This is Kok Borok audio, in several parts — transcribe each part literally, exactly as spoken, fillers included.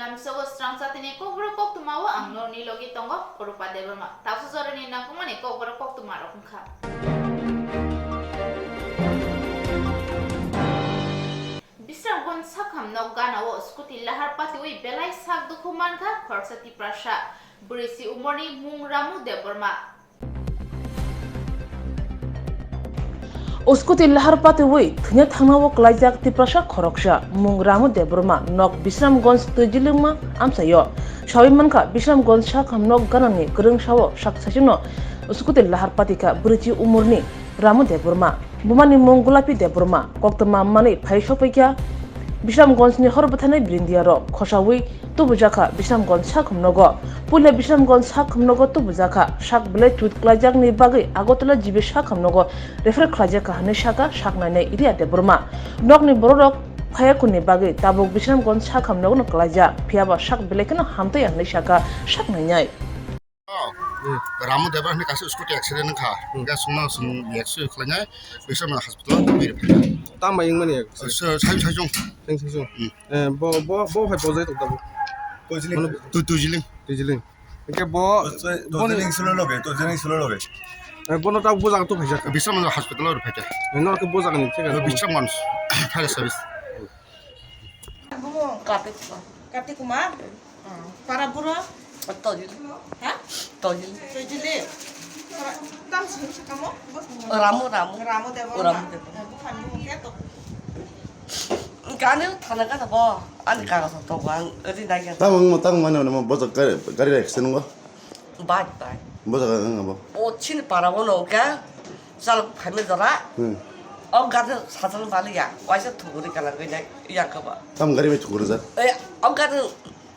Lamsogo srang chatini kokborok koktwmao ang norni logi tongo Rupa Debbarma. Tabuk jorani nangkukmani kokborok koktwma rok wngkha. Bisramganj sakham nok ganao scooty lahar patiwi belai sak dukhu mankha khoroksa Tiprasa. Bwrwi si umorni mung Ramu Debbarma. O scooty lahar patiwi thwina thangnao klaijak Tiprasa khoroksa, mung Ramu Debbarma, nok Bisramganj Twijilingma amchaio. Sawi mankha, Bisramganj sakham nok ganani kwrwngsao sak saichungno scooty lahar patikha bwrwichi umorni Ramu Debbarma. Bumani mung Gulapi Debbarma. Koktwma manwi phai sokphaikha Bisramganjni hor bwtharnai brindiarok khosawi tubujakha Bisramganj sakham nogo. Puila Bisramganj sakham nogo tubujakha. Sak belai chut klaijakni bagwi Agartala G B sakham nogo refer khlaijakha hwnwi sakha sak nainai Riya Debbarma. Nokni bororok phaiyakhunni bagwi tabuk Bisramganj sakham nogono klaijak, phiyaba sak belai kheno hamtwi hwnwi sakha sak nainai. Oh, Ramu Debra hwnwi kaisa scooty accident wngkha. Hmm. Hwnkhe chwngno chwng yaksu khlainai, Bisramganj hospital o tongwi rw phaikha. Tamo wngmani? Sa-, sa-, saichung. Saichung. Hmm. Eh, bo, bo, bo hai bojai tong tabuk? Twijiling. Mano Twi-, Twijiling. Twijiling. Hwnkhe bo, to, to, boni Twijiling solo loge, Twijiling solo loge. Eh, bono tabuk bo jaga to phaijak? Bisramganj hospital o rw phaikha. Eh, norok khe bo jaga ni thik ase. Bisramganj fire service. Katikuma. Katikuma? Para buro? Tojil. Ha? Tojil. Tojili. Para, tam sini sakamo? Ramu, Ramu. Ramu Debbarma. Ramu Debbarma. Eh, bukan bukan keto. Kani thana kata bo, ani kaga sa to bang, ri na kya. Tamo, tamo mane, mane, bo gari, gari accident nungo? Bai, bai. Bo jaga wng abo? O chini para o no khe, chal phaimai jora. Hmm. O gari sachal bali ya, waisa thuguri kana gwi nai, yang khe ba. Tam gari bai thuguri jak? Eh, o gari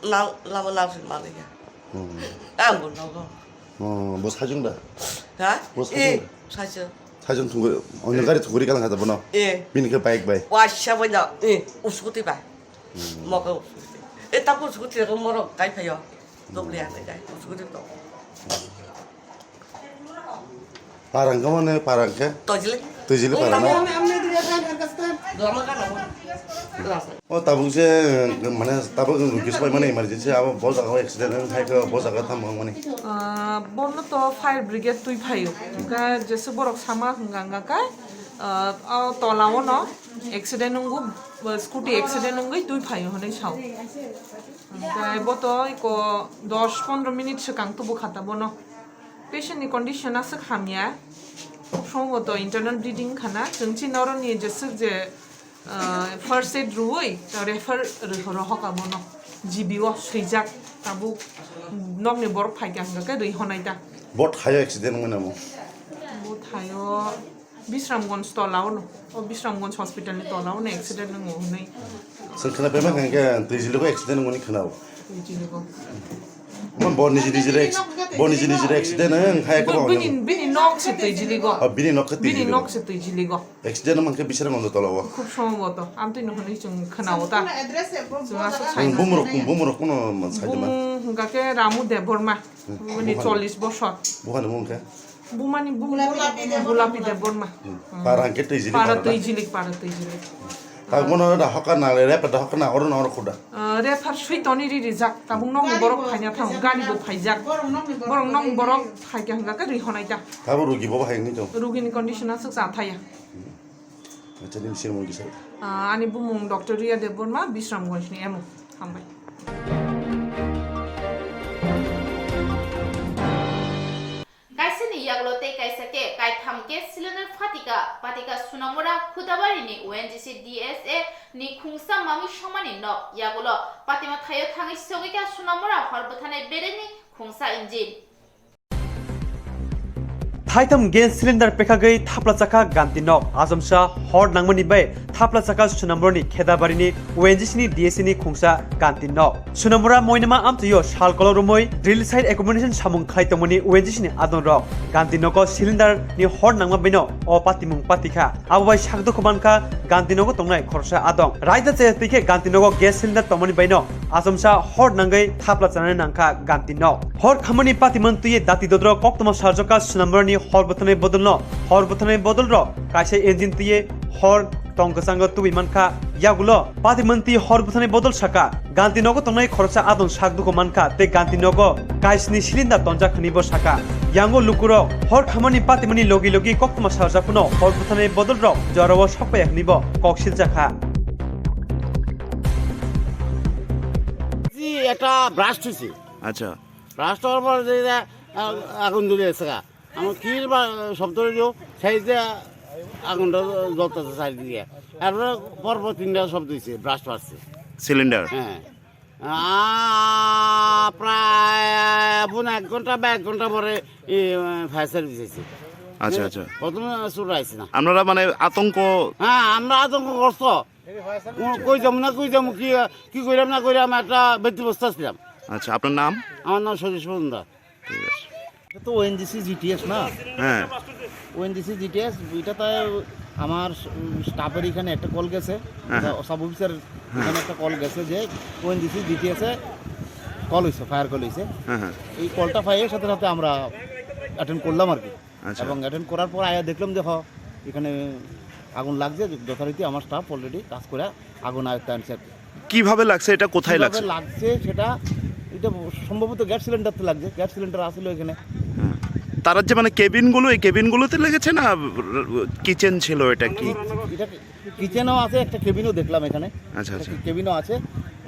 nang, lama nang sin bali ya. Hmm. Ang bo nogo. Oh, bo sajung da? Ha? Bo sajung da? Eh, sajung. Sajung thuguri, onyo gari thuguri kalang kha da bono? Eh. Bini khe bike bai? Waisa bai na, eh, uskuti bai. Hmm. Moke uskuti. Eh, taku uskuti ko moro kai phayo. Doble ane dai, uskuti to. Parang khe mane, parang khe? Tojili. Tojili parang na? Lama kana mo. O tabuk je, mane tabuk rukis bai mane emergency abo bo jaga accident wng thai khe bo jaga tham wng mani. Ah, bono to fire brigade twi phaio. Hwnkhe jesa borok sama hwnga hwnga khe, ah, o tola o no accident wngwi, scooty accident wngwi twi phaio hwnwi sao. Hwnkhe bo to iko dos pondro minute swkang tubu kha ta bono. Patient ni condition aswk hamya. Khub somboto internal bleeding khana. Chwng chini oro ni jeswk je, ah, first aid rwui refer rohor hoka bono. G B o swijak tabuk nokni borok phaikha hwnkha khe rwi honai ta. Bo thaio accident wngmani namo? Bo thaio Bisramganj tola ono. O Bisramganj hospital ni tola ono accident wngo hwnwi. Chwng khna phaima khe Twijiligo accident wngmani khna o. Twijiligo. Mon bo niji niji re ex-, bo niji niji re accident wng kha ekhe bo. Bini, bini nok se Twijiligo. Oh, bini nok khe Twijiligo. Bini nok se Twijiligo. Accident wng khe Bisramganj tola o. Khub somboto. Amtwi no hwnwi chwng khna o ta. Chwng aswk sai. Bumrok, bumrok kuno sai de ma. Bung hwnkha khe Ramu Debbarma. Hmm. Bini chollish bosor. Buhani mung khe? Bumani bung Gulapi Debbarma. Gulapi Debbarma. Hmm. Para hwnkhe Twijili para na? Para Twijili, para Twijili. Tabuk bono da hokar na, refer da hokar na, oro na oro khuda? Ah, refer swi toni ri rijak. Tabuk nokni borok phaina thang, gari bo phaijak. Borok nokni borok phaikha hwnkha khe rwi honai ta. Tabuk rugi bo bahai wngwi tong? Rugini condition aswk cha thaya. Hmm. Acha, nini sir mung kisa? Ah, ani bumung Doctor Riya Debbarma, Bisramganj ni emo. Hambai. Kaisani yagulo tei kaisa khe kaitham gas cylinder phatika, patika Sunamura Khudabari ni O N G C D S A ni khungsa mamwi somani nok yagulo patima thaio thangwi sogwi kha Sunamura hor bwthanai bereni khungsa engine. Thaitham gas cylinder pekhagwi thapla chakha Ganti nok. Ajomsa hor nangmani bai thapla chakha Sunamurani Khedabarini O N G C ni D S A ni khungsa Ganti nok. Sunamura moinama amtwio sal kolok romwi drill site accommodation samung khlai tongmani O N G C ni adongrok. Ganti nogo cylinder ni hor nangma baino o patimung patikha. Abo bai sak dukhu mankha Ganti nogo tongnai khoroksa adong. Raida chaya twi khe Ganti nogo gas cylinder tongmani baino achomsa hor nangwi thapla chanani nangkha Ganti nok. Hor khamani patimung twiwi dati dodro koktwma sarjokha Sunamurani hor bwthanai bodolno. Hor bwthanai bodolrok kaisa engine twiwi Hor tong kwchango tubui mankha. Yagulo patimanti hor bwthani bodol saka. Ganti nogo tongnai khoroksa adon sak dukhu mankha tei ganti nogo kaisni cylinder tonjak hwnwi bo saka. Yango lukurok hor khamani patimani logi logi koktwma sarjak phano hor bwthani bodolrok jorao sokpaiya hwnwi bo kok siljakha. জি, এটা ব্রাস্ট হয়েছে। আচ্ছা। ব্রাস্ট হওয়ার পর যে, যে, আ-, আগুন ধরে গেছে গা। আমার কির বা শব্দ হইলো, সেই যে আগুনটা জ্বলতেছে চারিদিকে। তারপরে পরপর তিনটা শব্দ হয়েছে, ব্রাস্ট মারছে। সিলিন্ডার? হ্যাঁ। আ, প্রায় পৌনে এক ঘন্টা বা এক ঘন্টা পরে এই, আ, ফায়ার সার্ভিস এসে। আচ্ছা, আচ্ছা। প্রথমে চুর আইছে না। আপনারা মানে আতঙ্ক? হ্যাঁ, আমরা আতঙ্কগ্রস্ত। কো-, কই যাবো না, কই যাবো, কি, কি কইরাম না কইরাম, একটা ব্যতিব্যস্ত ছিলাম। আচ্ছা, আপনার নাম? আমার নাম সতীশ মজুমদার। ঠিক আছে। এটা তো ওএনজিসি জিটিএস না? হ্যাঁ। ওএনজিসি জিটিএস, এটা তো আমার স-, স্টাফের এখানে একটা কল গেছে, হ্যাঁ, এটা হ্যাঁ। সাব অফিসার হ্যাঁ। এখানে একটা কল গেছে যে ওএনজিসি জিটিএস এ কল হইছে, ফায়ার কল হইছে। হ্যাঁ, হ্যাঁ। এই কলটা পাইয়ে সাথে সাথে আমরা অ্যাটেন্ড করলাম আর কি। আচ্ছা। এবং অ্যাটেন্ড করার পর আয়া দেখলাম যে, হ, এখানে আগুন লাগছে, যথারীতি আমার স্টাফ অলরেডি কাজ করে আগুন আয়ত্তে আনছে আর কি। কিভাবে লাগছে এটা? কোথায় কিভাবে লাগছে? লাগছে সেটা, এটা সম্ভবত গ্যাস সিলিন্ডার তো লাগছে, গ্যাস সিলিন্ডার আসলে এখানে। হ্যাঁ। তারা যে মানে কেবিনগুলো, এই কেবিনগুলোতে লেগেছে না কিচেন ছিল এটা কি? এটা কিচেনও আছে, একটা কেবিনও দেখলাম এখানে। আচ্ছা, আচ্ছা। একটা কেবিনও আছে,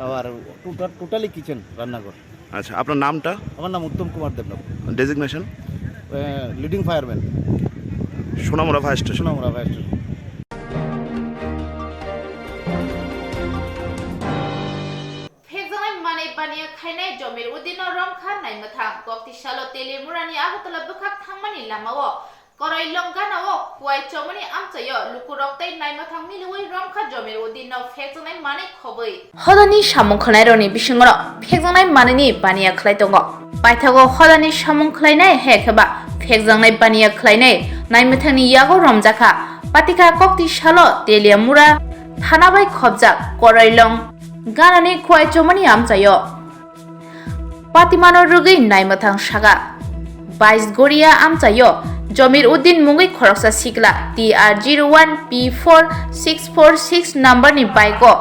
আবার টোটা-, টোটালি কিচেন, রান্নাঘর। আচ্ছা, আপনার নামটা? আমার নাম উত্তম কুমার দেবনাথ। ডেজিগনেশন? এ, leading fireman. Sonamura fire station. Sonamura fire station. Phekjaknai manwi baniya khlainai Jomir Uddin no romkha naimwthang. Kokti salo Telemurani Agartala bwkhak thangmani lamao Korailong ganao Khwai Chomoni amchaio lukurok tei naimwthang miliwi romkha Jomir Uddin no phekjaknai manwi khobwi. Hodani samung khwlainairokni bisingo phekjaknai manwini baniya khlai tongo. Paithago hodani samung khwlainai hai khe ba phekjaknai baniya khlainai naimwthangni yago romjakha. Patika kokti salo Telemura thana bai khobjak Korailong ganani Khwai Chomoni amchaio. Patimano rwgwi naimwthang saka. Bais Goria amchaio Jomir Uddin mungwi khoroksa sikla T R zero one P four six four six number ni bike o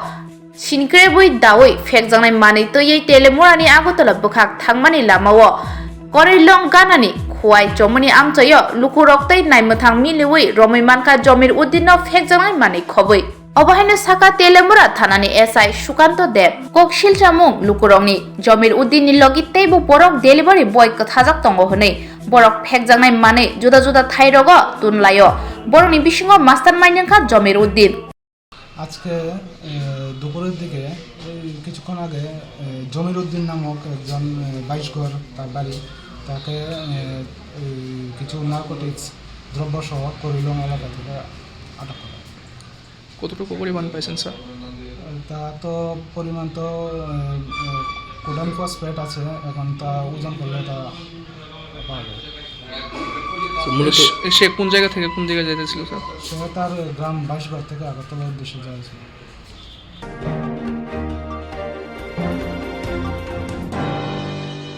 sinkrebwi dawi phekjaknai manwi twiwi Telemurani Agartala bwkhak thangmani lamao Korailong ganani Khwai Chomoni amchaio lukurok tei naimwthang miliwi romwi mankha Jomir Uddin no phekjaknai manwi khobwi. Obo haino saka Telemura thanani S I Sukanto Deb. Kok silchamung lukurokni Jomir Uddinni logi teibo borok delivery boy kwthajak tongo hwnwi borok phekjaknai manwi juda juda thairogo tunlaio. Borokni bisingo mastermind wngkha Jomir Uddin. আজকে, এ, দুপুরের দিকে এই কিছুক্ষণ আগে, এ, জমির উদ্দিন নামক একজন, এ, বাইশ ঘর তার বাড়ি, তাকে, এ, এই কিছু নার্কোটিক্স দ্রব্যসহ করিলং এলাকা থেকে আটক করা হয়। কতটুকু পরিমাণ পাইছেন, স্যার? তা তো পরিমাণ তো, আহ, আহ, কোডাইন ফসফেট আছে, এখন তা ওজন করলে তা পাওয়া যাবে। তো মূলত সে, সে কোন জায়গা থেকে কোন জায়গায় যাইতেছিল, স্যার? সে তার গ্রাম বাইশঘর থেকে আগরতলার উদ্দেশ্যে যাওয়া ছিল।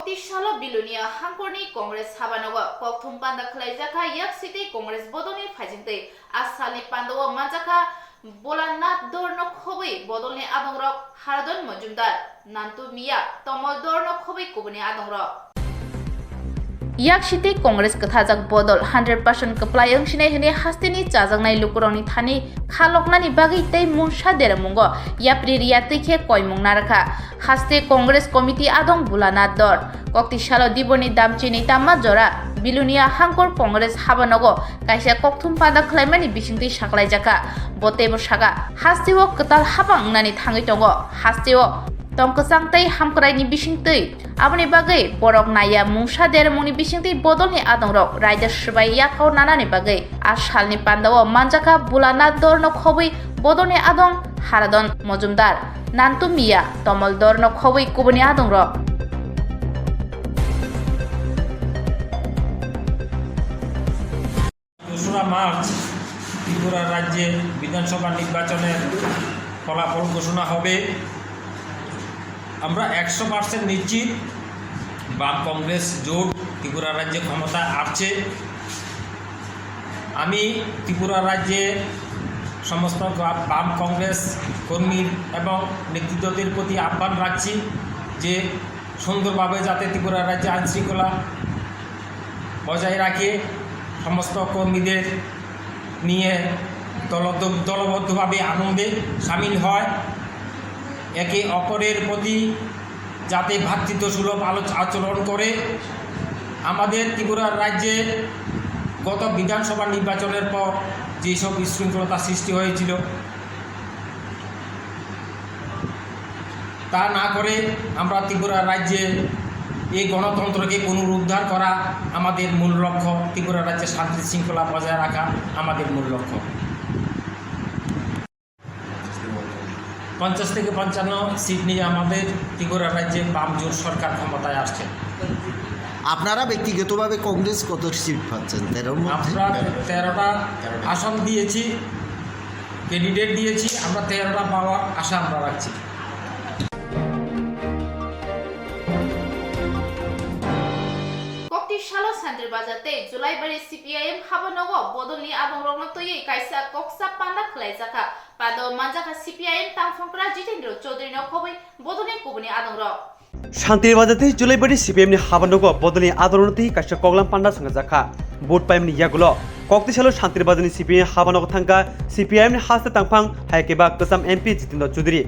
Tisalo Bilonia hangkorni Congress habanogo kokthum panda khwlaijakha, yak sitwi Congress bodolni phaijingtwi a salni pandao manjakha. Bholanath Dorno khobwi bodolni adongrok Haradon Mojumdar, Nantu Miya, Tomol Dorno khobwi kubuni adongrok. Yaksiti Congress kwthajak bodol hundred percent kwplai wngsinai hwnwi hasteni chajaknai lukurokni thani khaloknani bagwi tei mungsa deramungo yapri riya twi khe koimung narwkha. Haste Congress Committee adong Bholanath Dor. Kokti salo Diboni Damchini Tamma Jora, Bilonia hangkor Congress habanogo kaisa kokthum panda khwlaimani bisingtwi saklaijakha. Bo teibo saka, hasteo kwtal habang wngnani thangwi tongo, hasteo tong kwchang tei hamkraini bisingtwi. Aboni bagwi borok naiya mungsa dermungni bisingtwi bodolni adongrok raida swbai yakao nanani bagwi a salni pandao manjakha Bholanath Dorno khobwi bodolni adong Haradon Mojumdar, Nantu Miya, Tomol Dorno khobwi kubuni adongrok. দোসরা মার্চ ত্রিপুরা রাজ্যে বিধানসভা নির্বাচনের ফলাফল ঘোষণা হবে। আমরা একশো পার্সেন্ট নিশ্চিত বাম কংগ্রেস জোট ত্রিপুরা রাজ্যে ক্ষমতায় আসছে। আমি ত্রিপুরা রাজ্যে সমস্ত গা-, বাম কংগ্রেস কর্মী এবং নেতৃত্বদের প্রতি আহ্বান রাখছি যে সুন্দরভাবে যাতে ত্রিপুরা রাজ্যে আইন শৃঙ্খলা বজায় রাখে, সমস্ত কর্মীদের নিয়ে দলদ-, দলবদ্ধভাবে আনন্দে সামিল হয়, একে অপরের প্রতি যাতে ভ্রাতৃত্ব সুলভ আলোচ-, আচরণ করে। আমাদের ত্রিপুরা রাজ্যে গত বিধানসভা নির্বাচনের পর যেসব বিশৃঙ্খলতা সৃষ্টি হয়েছিল, তা না করে আমরা ত্রিপুরা রাজ্যে এই গণতন্ত্রকে পুনরুদ্ধার করা আমাদের মূল লক্ষ্য, ত্রিপুরা রাজ্যে শান্তি শৃঙ্খলা বজায় রাখা আমাদের মূল লক্ষ্য। পঞ্চাশ থেকে পঞ্চান্ন সিট নিয়ে আমাদের ত্রিপুরা রাজ্যে বাম জোট সরকার ক্ষমতায় আসছে। আপনারা ব্যক্তিগতভাবে কংগ্রেস কত সিট পাচ্ছেন? তেরোর মধ্যে? আমরা তেরোটা আসন দিয়েছি, ক্যান্ডিডেট দিয়েছি, আমরা তেরোটা পাওয়ার আশা আমরা রাখছি। Kokti salo Santir Bazar tei Julaibari C P I M habanogo bodolni adongrokno twiwi kaisa koksa panda khwlaijakha. Pando manjakha C P I M tangphungkra Jitendra Chaudhary no khobwi bodolni kubuni adongrok. Santir Bazar tei Julaibari C P I M ni habanogo bodolni adongrokno twiwi kaisa koklam panda swngjakha. Vote paimani yagulo kokti salo Santir Bazar ni C P I M habanogo thangkha C P I M ni haste tangphang hai khe ba kwcham M P Jitendra Chaudhary.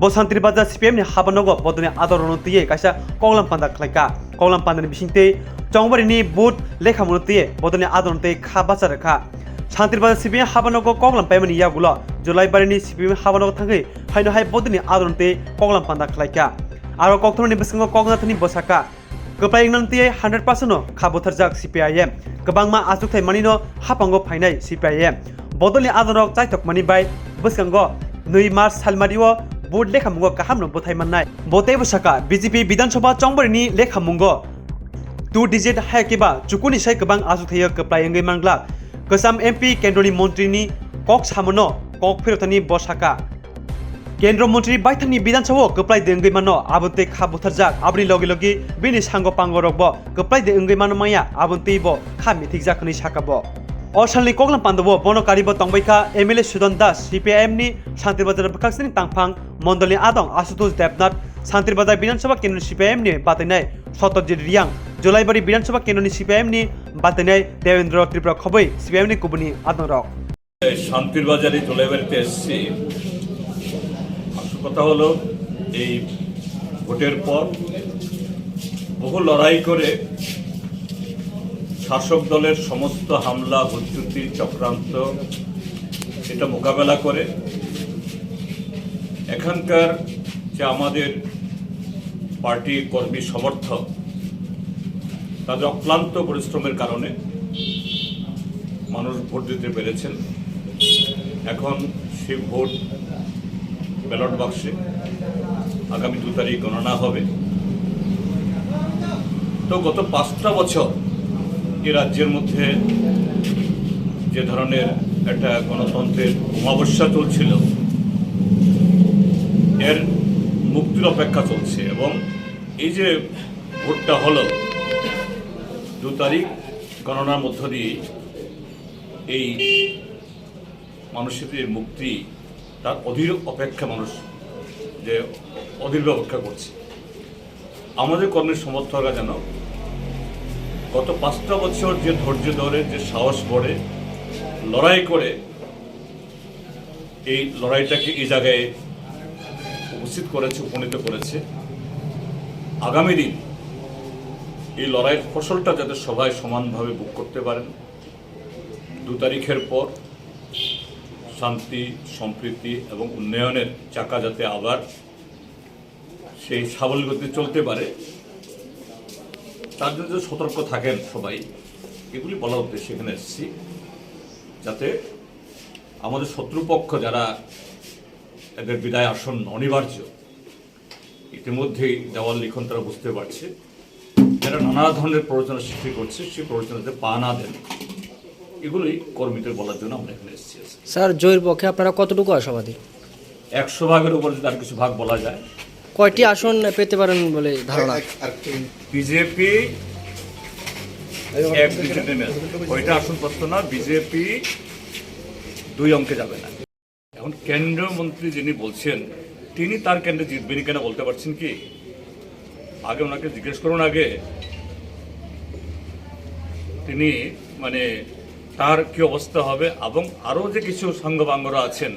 Bo Santir Bazar C P I M ni habanogo bodolni adongrokno twiwi kaisa koklam panda khlaikha. Koklam pandani bisingtwi Chongbarini vote lekhamungo twiwi bodolni adongrokno twiwi kha bacha rwkha. Santir Bazar C P I M habanogo koklam paimani yagulo Julaibari ni C P I M habanogo thangwi haino hai bodolni adongrokno twiwi koklam panda khlaikha. Aro kokthumani bwskango koknathani bwsakha. Kwplai wngnani twiwi hundred percent no kha butharjak C P I M. Kwbangma achukthai manwino haphango phainai C P I M. Bodolni adongrok chaithokmani bai bwskango nwi March salmario vote lekhamungo kahamno bwthai mannai. Bo teibo sakha, B J P Bidhan Sabha Chongbarini lekhamungo two digit hai keba chukuni sai kwbang achukthaio kwplai wngwi manglak. Kwcham M P kendroni montrini kok samono kok phirotani bo sakha. Kendro montri baithangni Bidhan Sabha o kwplai de wngwi mano, aboni tei kha butharjak, aboni logi logi bini sango pango rokbo kwplai de wngwi mano maya, aboni tei bo kha mithikjak hwnwi sakha bo. O salni koklam pandao bono karibo tongbaikha M L A Sudan Das, C P I M ni Santir Bazar bwkhaksini tangphang, mondolni adong Ashutosh Debnath, Santir Bazar Bidhan Sabha kendroni C P I M ni batainai Satyajit Reang, Jolaibari Bidhan Sabha kendroni C P I M ni batainai Devendra Tripura khobwi C P I M ni kubuni adongrok. এই শান্তির বাজারে জোলাইবাড়িতে এসেছি। আসল কথা হলো, এই ভোটের পর বহু লড়াই করে শাসক দলের সমস্ত হামলা, হুজ্জুতি, চক্রান্ত, এটা মোকাবেলা করে এখানকার যে আমাদের পার্টির কর্মী সমর্থক, তাদের অক্লান্ত পরিশ্রমের কারণে মানুষ ভোট দিতে পেরেছেন। এখন সেই ভোট ব্যালট বাক্সে আগামী দু তারিখ গণনা হবে। তো গত পাঁচটা বছর এ রাজ্যের মধ্যে যে ধরনের একটা গণতন্ত্রের অমাবস্যা চলছিল, এর মুক্তির অপেক্ষা চলছে। এবং এই যে ভোটটা হলো দু তারিখ, গণনার মধ্য দিয়ে এই মানুষের যে মুক্তি, তার অধীর অপেক্ষা মানুষ যে অধীর অপেক্ষা করছে। আমাদের কর্মী সমর্থকরা যেন গত পাঁচটা বছর যে ধৈর্য ধরে, যে সাহস করে, লড়াই করে এই লড়াইটাকে এই জায়গায় উপস্থিত করেছে, উপনীত করেছে, আগামী দিন এই লড়াইয়ের ফসলটা যাতে সবাই সমানভাবে ভোগ করতে পারেন। দু তারিখের পর শান্তি, সম্প্রীতি এবং উন্নয়নের চাকা যাতে আবার সেই সাবলীল গতিতে চলতে পারে, তার জন্য যে সতর্ক থাকেন সবাই, এগুলি বলার উদ্দেশ্যে এখানে এসেছি, যাতে আমাদের শত্রুপক্ষ যারা, এদের বিদায় আসন্ন, অনিবার্য, ইতিমধ্যেই দেওয়াল লিখন তারা বুঝতে পারছে, যারা নানা ধরনের প্ররোচনা সৃষ্টি করছে, সেই প্ররোচনাতে পা না দেন, এগুলোই কর্মীদের বলার জন্য আমরা এখানে এসেছি আজকে। স্যার, জয়ীর পক্ষে আপনারা কতটুকু আশাবাদী? একশো ভাগের উপরে যদি আর কিছু ভাগ বলা যায়। কয়টি আসন পেতে পারেন বলে ধারণা? বিজেপি এক ডিজিটে নেবে। কয়টা আসন পাচ্ছে না, বিজেপি দুই অঙ্কে যাবে না। কেন্দ্রীয় মন্ত্রী যিনি বলছেন, তিনি তার কেন্দ্রে জিতবেন কিনা বলতে পারছেন কি? আগে ওনাকে জিজ্ঞেস করুন আগে, তিনি, মানে, তার কি অবস্থা হবে এবং আরও যে কিছু সাঙ্গপাঙ্গরা আছেন,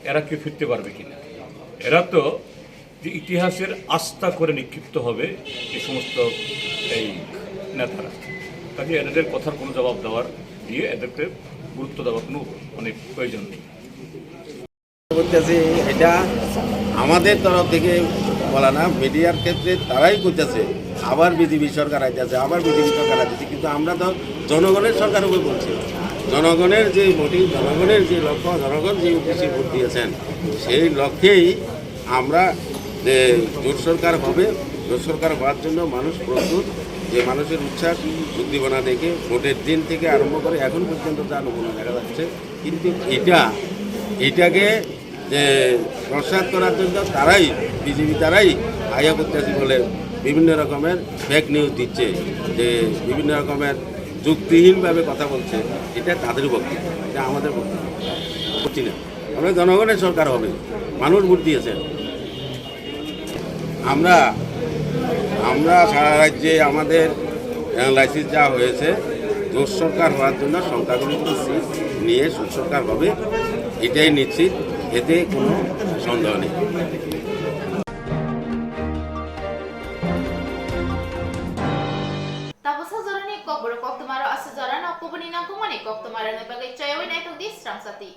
এরা কি ফিরতে পারবে কিনা? এরা তো যে ইতিহাসের আস্তা করে নিক্ষিপ্ত হবে এই সমস্ত, এই নেতারা। কাজে এদের কথার কোনো জবাব দেওয়ার, দিয়ে এদেরকে গুরুত্ব দেওয়ার কোনো, মানে, প্রয়োজন নেই। করতেছে, এটা আমাদের তরফ থেকে বলা না, মিডিয়ার ক্ষেত্রে তারাই করতেছে। আবার বিজেপি সরকার আইতেছে, আবার বিজেপি সরকার আইতেছে, কিন্তু আমরা তো জনগণের সরকার হবে বলছি। জনগণের যে ভোটিং, জনগণের যে লক্ষ্য, জনগণ যে উদ্দেশ্যে ভোট দিয়েছেন, সেই লক্ষ্যেই আমরা যে জোট সরকার হবে, জোট সরকার হওয়ার জন্য মানুষ প্রস্তুত। যে মানুষের উচ্ছ্বাস, উদ্দীপনা দেখে ভোটের দিন থেকে আরম্ভ করে এখন পর্যন্ত যা নমুনা দেখা যাচ্ছে, কিন্তু এটা, এটাকে যে নস্যাৎ করার জন্য তারাই, বিজেপি তারাই আইয়া করতেছে বলে বিভিন্ন রকমের ফেক নিউজ দিচ্ছে, যে বিভিন্ন রকমের যুক্তিহীনভাবে কথা বলছে। এটা তাদের বক্তব্য, এটা আমাদের বক্তব্য করছি না। আমরা জনগণের সরকার হবে, মানুষ ভোট দিয়েছেন। আমরা, আমরা সারা রাজ্যে আমাদের অ্যানালাইসিস যা হয়েছে, জোট সরকার হওয়ার জন্য সংখ্যাগরিষ্ঠ সিট নিয়ে জোট সরকার হবে, এটাই নিশ্চিত, এতে কোনো সন্দেহ নেই। Tabuksa jorani kokborok koktwmaro aswk jorano kubuni nangkukmani koktwma rwna bagwi choyawi naithok di sramsati.